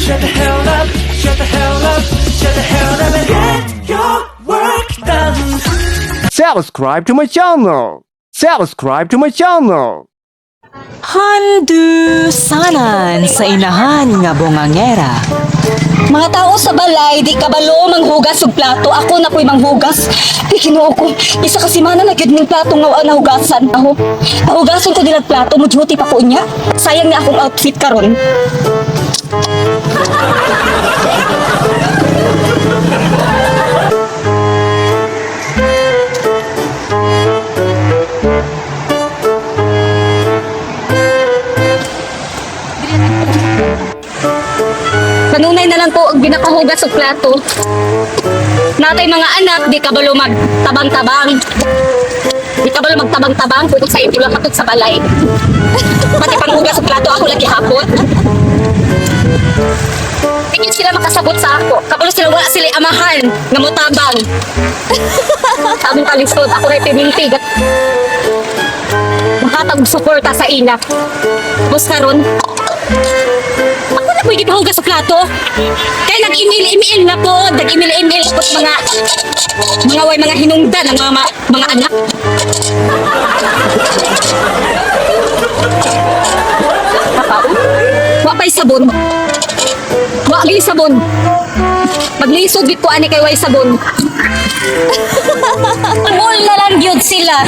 Shut the hell up, shut the hell up, shut the hell up and get your work done. Subscribe to my channel. Subscribe to my channel. Handusanan sa inahan nga bongangera. Mga tao sa balay, di kabalo manghugas og plato. Ako na ko'y manghugas. Ay, Ginoo ko. Isa ka semana na gyud mong plato nga wa nahugasan. Ako, pahugason ko nila plato, mo duty pa ko niya. Sayang na akong outfit karon. Kanunay na lang po ang ginakahugas og plato. Natay mga anak, di kabalo magtabang-tabang. Di kabalo magtabang-tabang, kung sa ito lang sa balay. Pati panghugas og plato, ako lagi hapon. Hindi sila makasabot sa ako. Kabalo sila, wala sila amahan nga motabang. Among kalisod, ako rin piminti. Makatag suporta sa ina. Tapos karon, ako na pwede pahugas sa plato. Kaya nag-email-email na po. Nag-email-email po mga way mga hinungdan ng mga anak. Kapao? Wa pa'y sabon. Wa gyud sabon. Maglisod gid ko ani kay way sabon. Mul na lang gyud sila.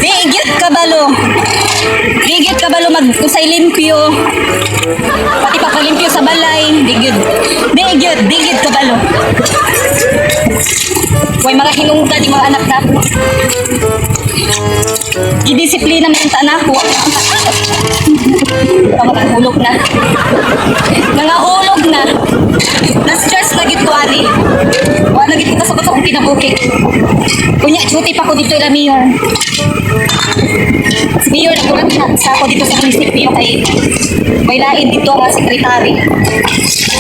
Di gyud kabalo. Di gyud kabalo mag usay limpyo. Pati pa kalimpyo sa balay, di gyud. Di gyud kabalo. Way mga hinungdan ni mga anak nako. Gidisiplina man ta nako. Pangahulog na. Nangahulog na. Na-stress na gid ko ani. Wala na gid ko kasabot sa akong kinabuhi. Unya, duty pa ko dito ila mayor. Si mayor nagulat na sa ako dito sa munisipyo kay may lain dito nga sekretary.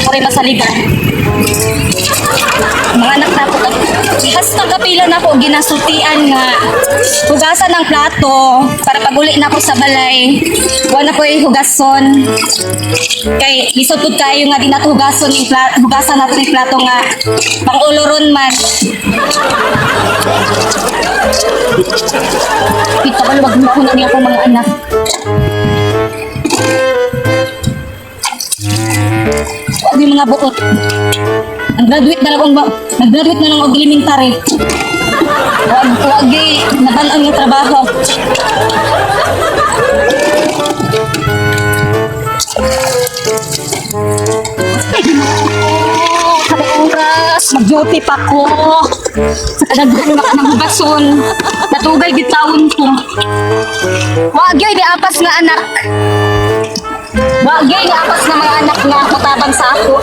Ako rin masaligan. Mga anak na ako, hasta kapila na ako ginasultian nga hugasan ng plato para paguli na ako sa balay. Wala ko hugason. Kay lisod pud kayo nga di nato hugason yung hugasan nato yung plato nga pang-uloron man. Kita ko wag mo na niya akong mga anak. Wag yung mga buot. Ang graduate na lang og nag-graduate na lang og elementary. Wag wag naban-ang yung trabaho. Kada oras, mag-duty pa ko. Sa kadaghan na ng hugason. Natugay gitawon ko. Wag gyud ni apas nga anak. Wag gyud ni apas nga mga anak nga mutabang sa ako.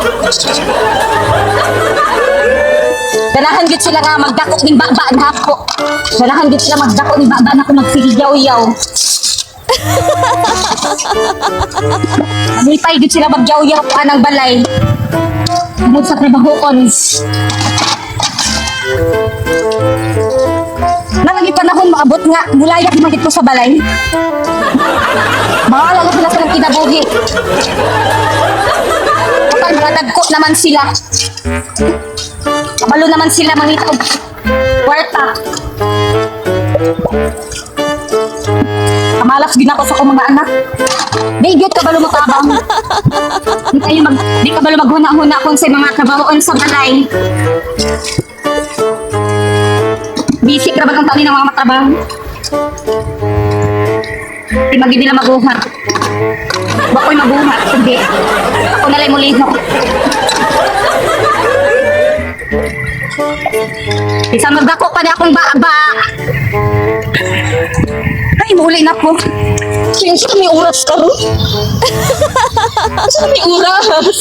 Ganahan gid sila nga magdako ning baba nako. Ganahan gid sila magdako ning baba nako magsigiyaw-yaw. Lipay gid sila magyaw-yaw anang balay. Tungod sa trabahoon. Nangagi panahon maabot nga mulayak man gid ko sa balay. Bahala na sila sa kinabuhi. Kapag mga dagko naman sila. Kabalo naman sila mangita og kwarta. Kamalas gid ako sa akong mga anak. Di gyud kabalo motabang. Di kayo mag di kabalo maghuna-huna kung sa mga trabahoon sa balay. Busy ra ba kang taon ng mga matrabaho? Di magid nila maguhat. Wa ko'y maguhat, kundi ako na lang mulihok. Isa magdako pa na akong baba. Ay, muli na po. Kaya sa may oras karon? Sa may oras?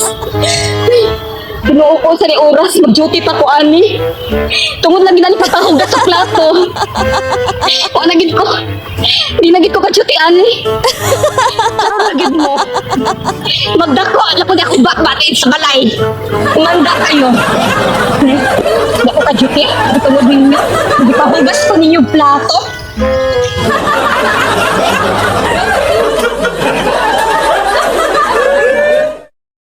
Ginoo ko sa ni oras, mag-duty pa ko ani. Tungod lang ginani pagpahugas sa plato. Wa na gid ko. Di na gid ko ka-duty ani. Karon na gid mo. Magdako, alam ko di ako bakbatin sa balay. Umanda kayo. Di ako ka-duty. Tungod ninyo. Di pa hugas ko ninyo plato.